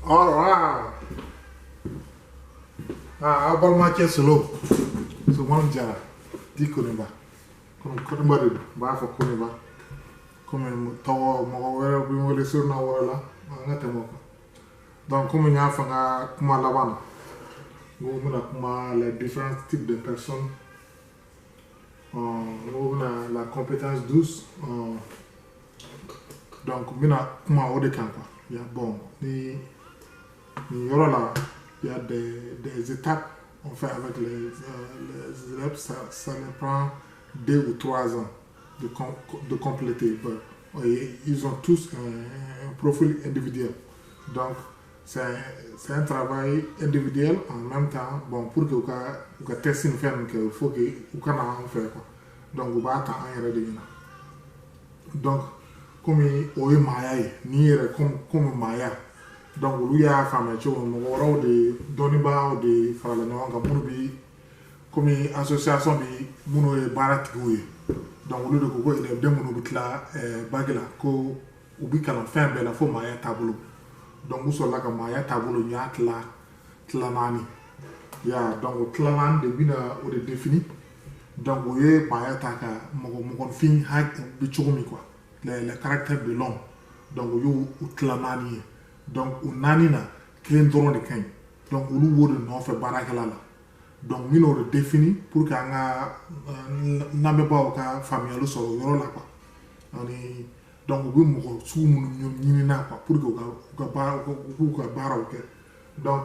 Alright. Ah, aw balimakɛ Solo. Solomani Jara. Di Koniba. Komi Koniba de don. N b'a fɔ Koniba. Komi tɔgɔ mɔgɔ wɛrɛ bɛ n wele surnom wɛrɛ la. An ka tɛmɛ o kan. Donc komi n y'a fɔ n ka kuma laban na, n ko n bɛna kuma les différents types de personnes. N ko bɛna la compétence douce. Donc n bɛna kuma o de kan quoi. Ya bon, ni nin yɔrɔ la, il y a des étapes on fait avec les élèves, ça les prend 2 ou 3 ans de compléter. Et ils ont tous un profil individuel. Donc, c'est un travail individuel en même temps. Bon, pour que u ka test ni fɛn ninnu kɛ, il faut que u ka na an fɛ quoi. Donc, u b'a ta an yɛrɛ de ɲɛna. Donc, komi o ye maaya ye, n'i yɛrɛ komi maaya. Donc, olu y'a faamuya cogo min, mɔgɔ wɛrɛw de dɔnnibagaw de farala ɲɔgɔn kan minnu bi komi association bi minnu ye baaratigiw ye. Donc, olu de ko ko élèves den minnu bɛ tila bac la, ko u bi kalan fɛn bɛɛ la fo maaya taabolo. Donc, u sɔrɔla ka maaya taabolo n y'a tila tila naani ya. Donc, o tila naani de bɛna o de défini. Donc, o ye maaya ta ka mɔgɔ mɔgɔnifin bɛ cogo min quoi, les caractères de l'homme. Donc, o y'o tila naani ye. Donc, o naani na, kelen dɔrɔn de ka ɲi. Donc, olu b'o de nɔfɛ baarakɛla la. Donc, n bɛna o de défini pour que an ka lamɛnbaaw ka faamuyali sɔrɔ o yɔrɔ la quoi. Ani donc u bɛ mɔgɔ sugu minnu ɲinina quoi, pour que u ka baara u k'u ka baaraw kɛ. Donc,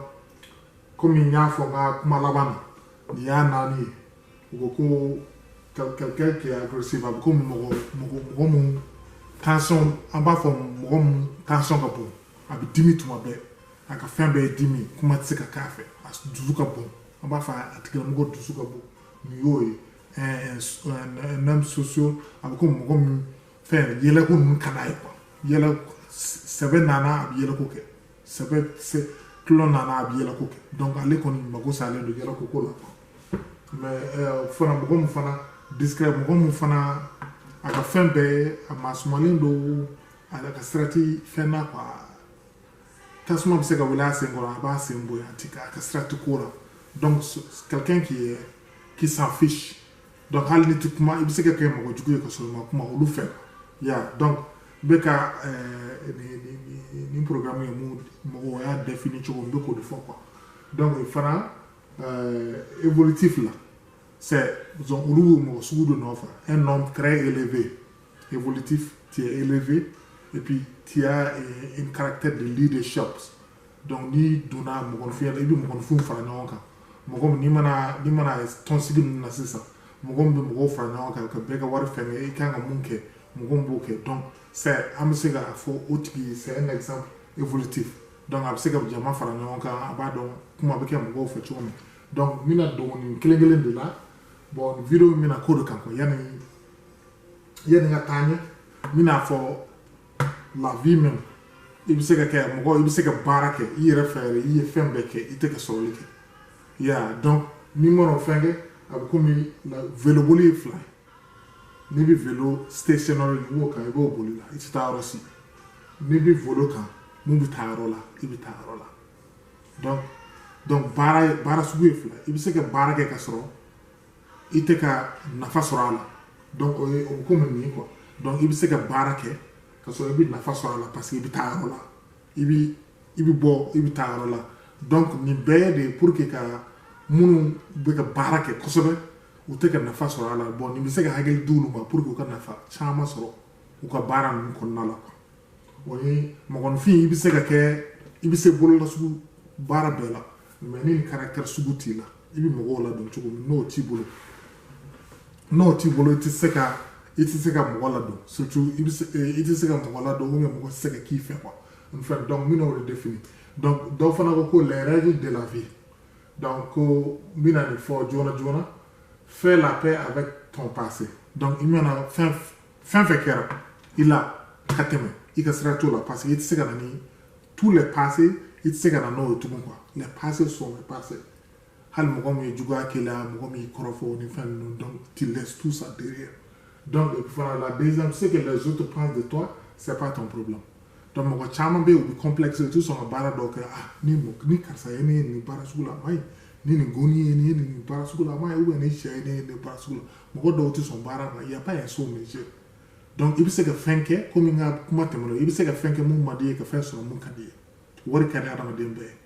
komi n y'a fɔ n ka kuma laban na, nin y'a naani ye. U ko ko quelqu'un qui est agressif, a bɛ komi mɔgɔ mun tension, an b'a fɔ mɔgɔ mun tension ka bon, a bɛ dimi tuma bɛɛ, a ka fɛn bɛɛ ye dimi, kuma tɛ se ka k'a fɛ, a dusu ka bon. An b'a fɔ a tigilamɔgɔ dusu ka bon. Nin y'o ye. Un homme social, a bɛ komi mɔgɔ min fɛn yɛlɛko ninnu ka d'a ye quoi. Yɛlɛ sɛbɛ nana, a bɛ yɛlɛko kɛ, sɛbɛ tulon nana, a bɛ yɛlɛko kɛ. Donc, ale kɔni mago salen don yɛlɛko ko la quoi. Mais fana mɔgɔ min fana discret, mɔgɔ min fana a ka fɛn bɛɛ a masumalen don, a ka sira ti fɛn na quoi, tasuma bɛ se ka wuli a sen kɔrɔ, a b'a sen bɔ yen, a ti a ka sira ti ko la. Donc, quelqu'un qui s'en fiche. Donc, hali ni ti kuma, i bɛ se ka kɛ mɔgɔ jugu ye ka sɔrɔ i ma kuma olu fɛ ya. Donc, n bɛ ka nin programme ye mun mɔgɔw y'a défini cogo min, n bɛ k'o de fɔ quoi. Donc, fana évolutif la, c'est olu bɛ mɔgɔ sugu dɔ nɔfɛ, un homme très élevé, évolutif, tu es élevé et puis tu as un caractère de leadership. Donc, n'i donna mɔgɔninfin la, i bɛ mɔgɔninfinw fara ɲɔgɔn kan. Mɔgɔ min n'i mana tɔnsigi ninnu na sisan, mɔgɔ min bɛ mɔgɔw fara ɲɔgɔn kan ka bɛɛ ka wari fɛngɛ, i kan ka mun kɛ, mɔgɔ min b'o kɛ. Donc, c'est an bɛ se k'a fɔ o tigi, c'est un exemple évolutif. Donc, a bɛ se ka jama fara ɲɔgɔn kan, a b'a dɔn kuma bɛ kɛ mɔgɔw fɛ cogo min. Donc, n bɛna don nin kelen kelen de la. Bon, nin vidéo in bɛna ko de kan quoi. Yanni n ka taa ɲɛ, n bɛna fɔ la vie même, i bɛ se ka kɛ mɔgɔ, i bɛ se ka baara kɛ i yɛrɛ fɛ yɛrɛ, i ye fɛn bɛɛ kɛ, i tɛ ka sɔrɔli kɛ ya. Donc, n'i mana o fɛn kɛ, a bɛ komi la vélo boli ye fila ye. N'i bɛ vélo stationnaire, i b'o kan, i b'o boli la, i tɛ taa yɔrɔ si. N'i bɛ vélo kan mun bɛ taa yɔrɔ la, i bɛ taa yɔrɔ la. Donc baara sugu ye fila. I bɛ se ka baara kɛ ka sɔrɔ i tɛ ka nafa sɔrɔ a la. Donc, o ye o bɛ komi nin quoi. Donc, i bɛ se ka baara kɛ ka sɔrɔ i bɛ nafa sɔrɔ a la, parce que i bɛ taa yɔrɔ la, i bɛ bɔ, i bɛ taa yɔrɔ la. Donc, nin bɛɛ de ye pour que ka minnu bɛ ka baara kɛ kosɛbɛ, u tɛ ka nafa sɔrɔ a la. Bon, nin bɛ se ka hakili di olu ma pour que u ka nafa caman sɔrɔ u ka baara ninnu kɔnɔna la quoi. O ye mɔgɔninfin, i bɛ se ka kɛ, i bɛ se bolola sugu baara bɛɛ la, mais ni nin caractère sugu t'i la, i bɛ mɔgɔw ladon cogo min, n'o t'i bolo, i tɛ se ka mɔgɔ ladon. Surtout i bɛ se, i tɛ se ka mɔgɔ ladon ou bien mɔgɔ tɛ se ka k'i fɛ quoi. Enfin, donc n bɛna o de définir. Donc, dɔw fana ko ko les règles de la vie. Donc, ko n bɛna nin fɔ joona joona: fais la paix avec ton passé. Donc, i mana fɛn fɛn fɛn kɛra i la ka tɛmɛ, i ka sira t'o la, parce que i tɛ se ka na ni tous les passés, i tɛ se ka na n'o ye tugun quoi. Les passés sont les passés. Hali mɔgɔ min ye juguya k'i la, mɔgɔ min y'i kɔrɔfɔ ni fɛn ninnu, donc tu laisses tout ça derrière. Donc, et puis fana, la deuxième, ce que les autres pensent de toi, c'est pas ton problème. Donc mɔgɔ caman bɛ yen, u bɛ complexe, u tɛ sɔn ka baara dɔw kɛ. Ah, ni karisa ye ne ye nin baara sugu la, a ma ɲi. Ni nin goni ye nin ye nin baara sugu la, a ma ɲi. Ou bien ni sɛ ye ne ye nin baara sugu la. Mɔgɔ dɔw tɛ sɔn baara ma. Il y a pas un sot métier. Donc i bɛ se ka fɛn kɛ, komi n ka kuma tɛmɛnen, i bɛ se ka fɛn kɛ mun man di ye, ka fɛn sɔrɔ mun ka di ye. Wari ka di adamaden bɛɛ ye.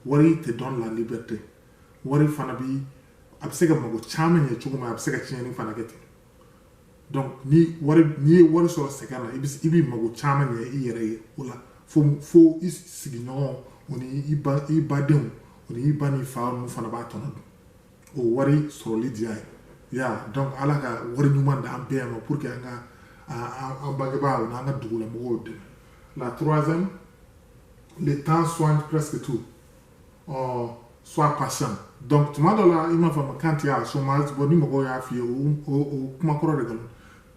Wari te donne la liberté. Wari fana bi, a bɛ se ka mago caman ɲɛ cogo min, a bɛ se ka tiɲɛni fana kɛ ten. Donc ni wari, n'i ye wari sɔrɔ sɛgɛn na, i b'i mago caman ɲɛ i yɛrɛ ye o la, fo i sigiɲɔgɔnw, o ni i ba, i badenw, o ni i ba ni fa ninnu fana b'a tɔnɔ dun. O wari sɔrɔli diya ye ya. Donc Ala ka wari ɲuman d'an bɛɛ ma pour que an ka an bangebaaw n'an ka dugulamɔgɔw dɛmɛ. La troisième, le temps soigne presque tout. Sois patient. Donc tuma dɔ la, i m'a faamu, quand tu as chômage, bon, ni mɔgɔw y'a f'i ye, o kuma kɔrɔ de nkalon.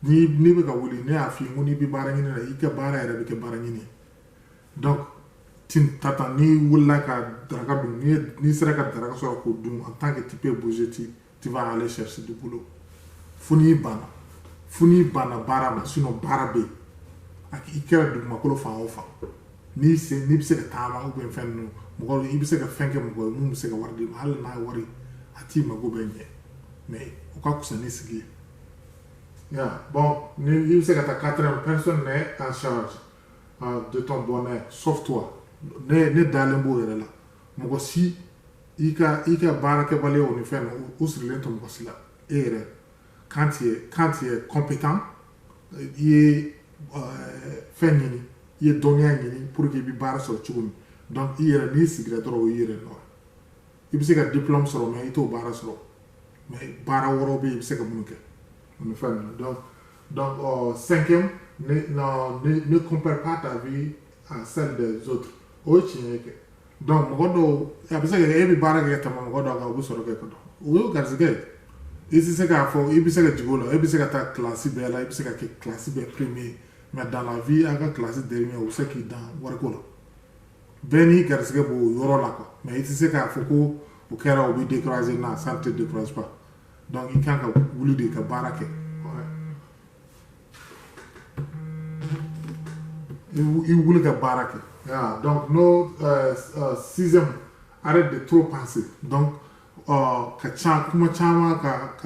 Ni n'i bɛ ka wuli, ne y'a f'i ye ko n'i bɛ baara ɲini na, i ka baara yɛrɛ bɛ kɛ baara ɲini ye. Donc tu t'attends, n'i wulila ka daraka dun, n'i sera ka daraka sɔrɔ k'o dun, en tant que tu peux bouger, tu vas aller chercher du boulot. Fo n'i banna baara ma, sinon baara bɛ yen. I kɛra dugumakolo fan o fan, n'i sen n'i bɛ se ka taama ou bien fɛn ninnu, mɔgɔ i bɛ se ka fɛn kɛ mɔgɔ ye mun bɛ se ka wari d'i ma, hali n'a wari a t'i mago bɛ ɲɛ, mais o ka fisa ni sigi ye. Ya, bon, ni i bɛ se ka taa quatrième, personne n'est en charge de ton bonheur sauf toi. Ne dalen b'o yɛrɛ la. Mɔgɔ si i ka baarakɛbaliyaw ni fɛn ninnu, o sirilen tɛ mɔgɔ si la, e yɛrɛ. Quand tu es compétent, i ye fɛn ɲini, i ye dɔnniya ɲini pour que i bɛ baara sɔrɔ cogo min. Donc i yɛrɛ, n'i sigira dɔrɔn, o y'i yɛrɛ nɔ ye. I bɛ se ka diplôme sɔrɔ, mais i t'o baara sɔrɔ, mais baara wɛrɛw bɛ yen, i bɛ se ka minnu kɛ, o ni fɛn ninnu. Donc cinquième, ne, non, ne compare pas ta vie à celle des autres. O ye tiɲɛ ye kɛ. Donc mɔgɔ dɔw, a bɛ se ka kɛ e bɛ baara kɛ ka tɛmɛ mɔgɔ dɔw kan, u bɛ sɔrɔ kɛ ka dɔn, o ye garizigɛ ye. I tɛ se k'a fɔ i bɛ se ka jigin o la. E bɛ se ka taa kilasi bɛɛ la, i bɛ se ka kɛ kilasi bɛɛ premier, mais dans la vie, a ka kilasi dernier, o bɛ se k'i dan wariko la. Bɛɛ n'i garizigɛ b'o yɔrɔ la quoi. Mais i tɛ se k'a fɔ ko o kɛra, o b'i décourager. Non, ça ne te décourage pas. Donc i kan ka wuli de ka baara kɛ. Ouais. I wuli ka baara kɛ. Ah, donc no, sixième, arrête de trop penser. Donc ka ca kuma caman ka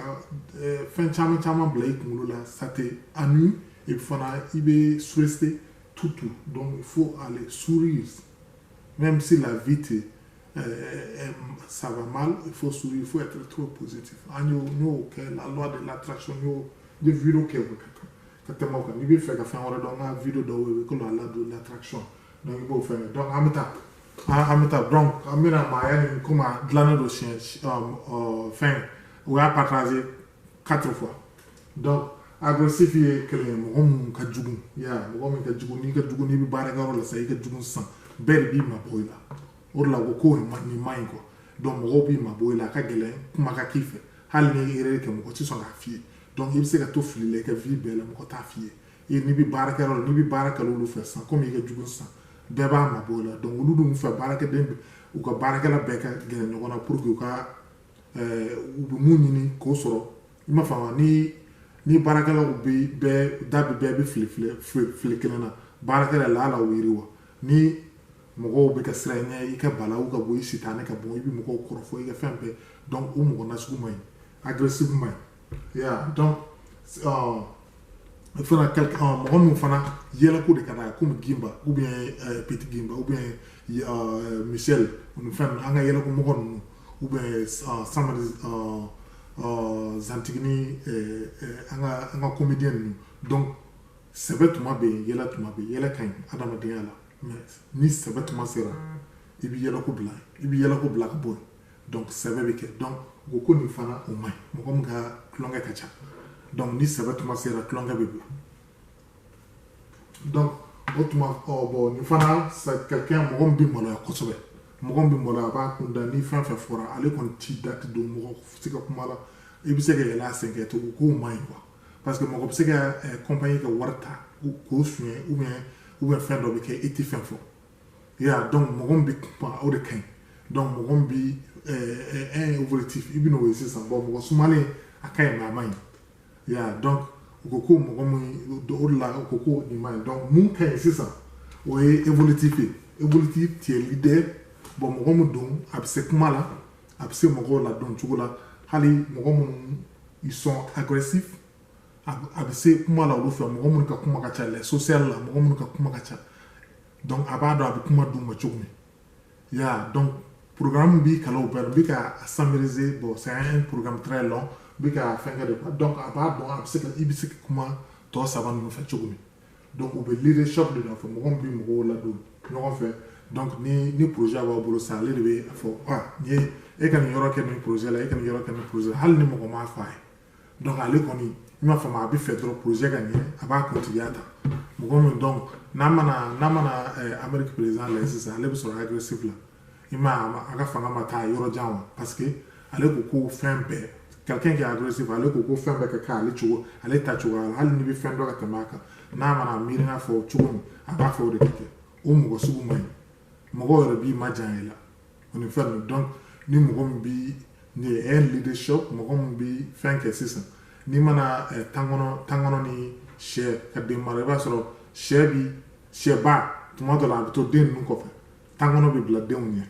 fɛn caman caman bila i kunkolo la, ça te ennuie et puis fana i bɛ stresser tout tout. Donc il faut aller sourire, même si la vie te ça va mal, il faut sourire, il faut être trop positif. An y'o, n y'o kɛ la loi de l'attraction, n y'o n ye vidéo kɛ o kan ka tɛmɛ o kan. N'i bɛ fɛ ka fɛn wɛrɛ dɔn, n ka vidéo dɔw bɛ yen ko la loi de l'attraction. Donc i b'o fɛn kɛ. Donc an bɛ taa, an bɛ taa. Donc an bɛna maaya nin, komi a dilannen don siɲɛ fɛn, o y'a partagé quatre fois. Donc agressif ye kelen ye, mɔgɔ mun ka jugu ya, mɔgɔ min ka jugu, n'i ka jugu, n'i bɛ baarakɛyɔrɔ la sisan, i ka jugu sisan, bɛɛ de b'i mabɔ i la. O de la ko ko nin ma ɲi quoi. Donc mɔgɔw b'i mabɔ i la, a ka gɛlɛn kuma ka k'i fɛ. Hali ni ye erreur kɛ, mɔgɔ tɛ sɔn k'a f'i ye. Donc i bɛ se ka to fili la i ka vie bɛɛ la, mɔgɔ t'a f'i ye. N'i bɛ baarakɛyɔrɔ la, n'i bɛ baara kɛ olu fɛ sisan, komi i ka jugu sisan, bɛɛ b'a mabɔ i la. Donc olu dun fɛ, baarakɛden, u ka baarakɛla bɛɛ ka gɛrɛ ɲɔgɔn na pour que u ka u bɛ mun ɲini k'o sɔrɔ. I m'a faamu, ni baarakɛlaw bɛ bɛɛ da bɛ bɛɛ bɛ fili fili fili kelen na, baarakɛla la ala o yiriwa. Ni mɔgɔw bɛ ka siran i ɲɛ, i ka balawu ka bɔ, i sitanɛ ka bɔ, i bɛ mɔgɔw kɔrɔfɔ, i ka fɛn bɛɛ. Donc o mɔgɔ nasugu man ɲi, agressif man ɲi ya. Donc fana quelque mɔgɔ min fana yɛlɛko de ka d'a ye, komi Gimba ou bien Petit Gimba ou bien Michel ni fɛn ninnu, an ka yɛlɛko mɔgɔ ninnu, ou bien Samadi Zantigini, an ka comédien ninnu. Donc sɛbɛ tuma bɛ yen, yɛlɛ tuma bɛ yen. Yɛlɛ ka ɲi adamadenya la, mais ni sɛbɛ tuma sera, i bɛ yɛlɛko bila, i bɛ yɛlɛko bila ka bɔ yen. Donc sɛbɛ bɛ kɛ. Donc u ko nin fana o man ɲi, mɔgɔ min ka tulonkɛ ka ca. Donc ni sɛbɛ tuma sera, tulonkɛ bɛ bila. Donc o tuma ɔ, bon, nin fana, c'est quelqu'un, mɔgɔ min bɛ maloya kosɛbɛ. Mɔgɔ min bɛ maloya, a b'a kun da. Ni fɛn fɛn fɔra, ale kɔni t'i da tɛ don mɔgɔ se ka kuma la. I bɛ se ka yɛlɛ a sen kɛ tugun, k'o man ɲi quoi. Parce que mɔgɔ bɛ se ka compagnie ka wari ta k'o suɲɛ, ou bien fɛn dɔ bɛ kɛ, e tɛ fɛn fɔ i y'a. Donc mɔgɔ min bɛ kuma, o de ka ɲi. Donc mɔgɔ min bɛ un objectif, i bɛ n'o ye sisan. Bon, mɔgɔ sumalen, a ka ɲi, mais a man ɲi i y'a. Donc u ko mɔgɔ min, o de la u ko nin man ɲi. Donc mun ka ɲi sisan? O ye évolutif ye. Évolutif, tu es leader. Bon, mɔgɔ min don, a bɛ se kuma la, a bɛ se mɔgɔw ladon cogo la. Hali mɔgɔ minnu, ils sont agressifs, a bɛ se kuma la olu fɛ. Mɔgɔ minnu ka kuma ka ca, les social la, mɔgɔ minnu ka kuma ka ca, donc a b'a dɔn a bɛ kuma d'u ma cogo min ya. Donc programme b'i kalan o bɛɛ la. N bɛ ka summariser. Bon, c'est un programme très long, n bɛ ka fɛn kɛ de quoi. Donc a b'a dɔn a bɛ se ka, i bɛ se ka kuma tɔ saba ninnu fɛ cogo min. Donc u bɛ leadership de nɔfɛ, mɔgɔ min bɛ mɔgɔw ladon ɲɔgɔn fɛ. Donc ni projet b'aw bolo sisan, ale de bɛ a fɔ: ah, nin ye e ka nin yɔrɔ kɛ nin projet la, e ka nin yɔrɔ kɛ nin projet la, hali ni mɔgɔ m'a fɔ a ye. Donc ale kɔni, i m'a faamu, a bɛ fɛ dɔrɔn projet ka ɲɛ, a b'a kuntigiya ta. Mɔgɔ min, donc n'a mana Amérique président lajɛ sisan, ale bɛ sɔrɔ agressif la. I ma, a ka fanga ma taa yɔrɔ jan wa? Parce que ale ko ko fɛn bɛɛ, quelqu'un qui est agressif, ale ko ko fɛn bɛɛ ka kɛ ale cogo, ale ta cogoya la. Hali n'i bɛ fɛn dɔ ka tɛmɛ a kan, n'a mana miiri n'a fɔ cogo min, a b'a fɔ o de ka kɛ. O mɔgɔ sugu man ɲi, mɔgɔw yɛrɛ b'i majan i la, o ni fɛn ninnu. Donc ni mɔgɔ min bi ni ye un leadership, mɔgɔ min bi fɛn kɛ sisan, n'i mana tankɔnɔ ni sɛ ka den mara, i b'a sɔrɔ sɛ bi, sɛba tuma dɔ la, a bɛ to den ninnu kɔfɛ, tankɔnɔ bɛ bila denw ɲɛ.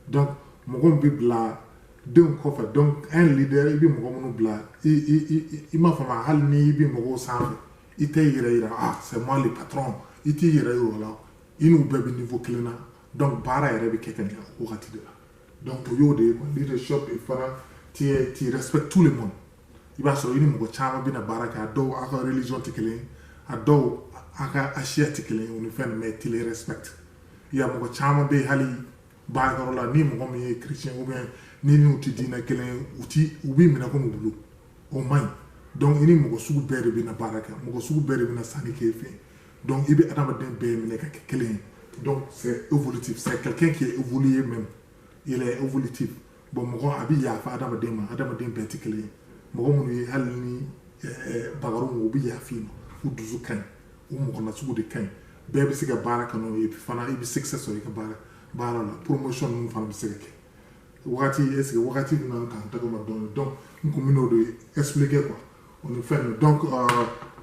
Donc mɔgɔ min bɛ bila denw kɔfɛ, donc un leader, i bɛ mɔgɔ minnu bila i m'a faamu, hali ni i bɛ mɔgɔw sanfɛ, i tɛ i yɛrɛ yira: ah, c'est moi le patron. I t'i yɛrɛ yira o la, i n'u bɛɛ bɛ niveau kelen na. Donc baara yɛrɛ bɛ kɛ ka ɲɛ o wagati de la. Donc o y'o de ye quoi, leadership. Et fana, tu respectes tout le monde. I b'a sɔrɔ i ni mɔgɔ caman bɛna baara kɛ, a dɔw aw ka religion tɛ kelen ye, a dɔw aw ka siya tɛ kelen ye, o ni fɛn ninnu, mais tu les respectes. I ya mɔgɔ caman bɛ yen, hali baarakɛyɔrɔ la, ni mɔgɔ min ye chrétien ou bien ni n'u tɛ diinɛ kelen ye, u ti u b'i minɛ komi wulu, o man ɲi. Donc i ni mɔgɔ sugu bɛɛ de bɛna baara kɛ, mɔgɔ sugu bɛɛ de bɛna sanni kɛ e fɛ yen. Donc i bɛ adamaden bɛɛ minɛ ka kɛ kelen ye. Donc c'est évolutif, c'est quelqu'un qui est évolué même, il est évolutif. Bon, mɔgɔ a bɛ yafa adamaden ma, adamaden bɛɛ tɛ kelen ye. Mɔgɔ minnu ye, hali ni bagaru, u bɛ yafa i ma, u dusu ka ɲi, u mɔgɔ nasugu de ka ɲi. Bɛɛ bɛ se ka baara kɛ n'o ye. Fana i bɛ succès sɔrɔ i ka baara la, promotion ninnu fana bɛ se ka kɛ wagati. Est ce que wagati bɛ na k'an tɛgɛ ma dɔɔnin? Donc n kun bɛ n'o de expliquer quoi, o ni fɛn ninnu. Donc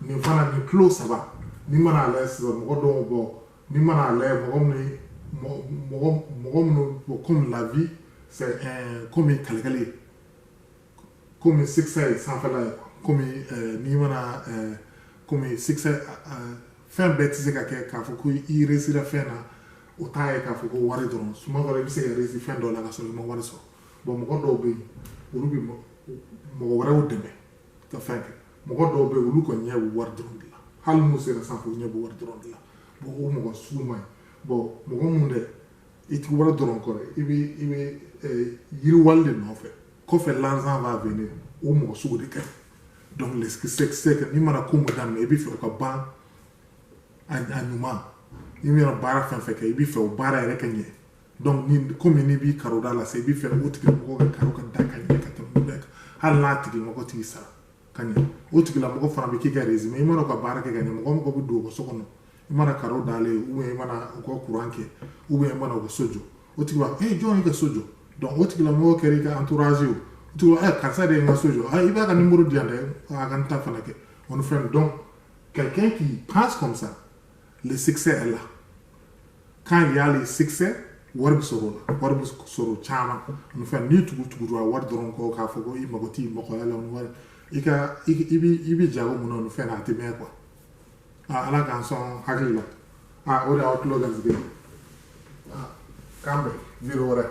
nin fana, nin kilo saba, n'i mana a lajɛ sisan, mɔgɔ dɔw bɔ, n'i mana a lajɛ, mɔgɔ minnu, mɔgɔ minnu, bon, comme la vie, c'est un comme kɛlɛkɛlɛ ye, comme succès ye sanfɛla ye, comme n'i mana comme succès, fɛn bɛɛ tɛ se ka kɛ k'a fɔ ko i réussira fɛn na. O t'a ye k'a fɔ ko wari dɔrɔn. Suma dɔ la, i bɛ se ka réussir fɛn dɔw la ka sɔrɔ i ma wari sɔrɔ. Bon, mɔgɔ dɔw bɛ yen, olu bɛ mɔgɔ wɛrɛw dɛmɛ ka fɛn kɛ. Mɔgɔ dɔw bɛ yen, olu kɔni ɲɛ bɛ wari dɔrɔn de la. Hali n'u sera sanfɛ, u ɲɛ bɛ wari dɔrɔn de la. Bon, o mɔgɔ sugu man ɲi. Bon, mɔgɔ mun dɛ, i ti wari dɔrɔn kɔrɔ, i bɛ yiriwali de nɔfɛ kɔfɛ, l'argent va venir, o mɔgɔ sugu de ka ɲi. Donc le c'est que n'i mana ko mun daminɛ, i bɛ fɛ o ka ban a ɲuman. I bɛna baara fɛn fɛn kɛ, i bɛ fɛ o baara yɛrɛ ka ɲɛ. Donc ni komi n'i b'i karo da la sisan, i bɛ fɛ o tigilamɔgɔ ka karo ka da ka ɲɛ ka tɛmɛ bɛɛ kan, hali n'a tigilamɔgɔ t'i sara ka ɲɛ, o tigilamɔgɔ fana bɛ k'i ka résumé. I mana u ka baara kɛ ka ɲɛ, mɔgɔ mɔgɔ bɛ don u ka so kɔnɔ, i mana karo dalen ye, ou bien i mana u ka courant kɛ, ou bien i mana u ka so jɔ, o tigi b'a fɔ: e jɔn y'i ka so jɔ? Donc o tigilamɔgɔ kɛra i ka entourage ye. O tigi b'a fɔ: karisa de ye n ka so jɔ, i b'a ka numéro di yan dɛ, a ka n ta fana kɛ, o ni fɛn. Donc quelqu'un qui pense comme ça, le succès est là. Quand il y a le succès, wari bɛ sɔrɔ o la, wari bɛ sɔrɔ caman ni fɛn. N'i tugu tugura wari dɔrɔn kɔ, k'a fɔ ko i mago t'i mɔgɔya la, o ni wari, i ka i bɛ jago mun na, o ni fɛn na, a tɛ mɛn quoi. Ah, Ala k'an sɔn hakili la. Ah, o de y'aw tulo garisɛgɛ ye. Ah, k'an bɛn vidéo wɛrɛ.